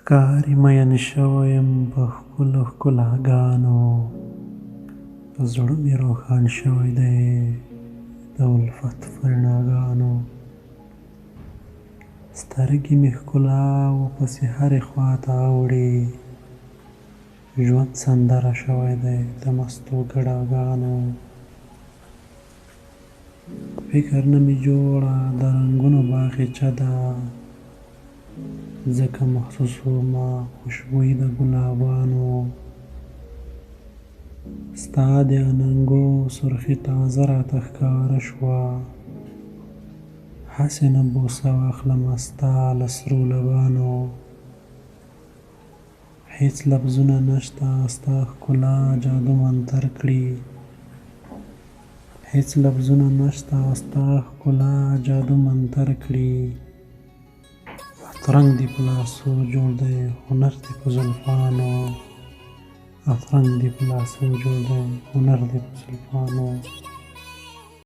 ښکاري مین شوی یم په ښکلو ښکلاګانو، زړه مې روښان شوی دی د الفت په رڼاګانو. سترګې مې ښکلاوو پسې هرې خواته اوړي، ژوند سندره شوی دی د مستو ګډاګانو. فکر نه مې جوړه د رنګونو باغچه ده، ځکه محسوسومه خوشبويي د ګلابانو. ستا د اننګو سرخي تازه راته ښکاره شوه، هسې نه بوسه واخلمه ستا له سرو لبانو. هیڅ لفظونه نشته ستا ښکلا جادو منتر کړي، هیڅ لفظونه نشته ستا ښکلا جادو منتر کړي. اترنګ دې په لاسو جوړ دی هنر دې په زلفانو، اترنګ دې په لاسو جوړ دی هنر دې په زلفانو.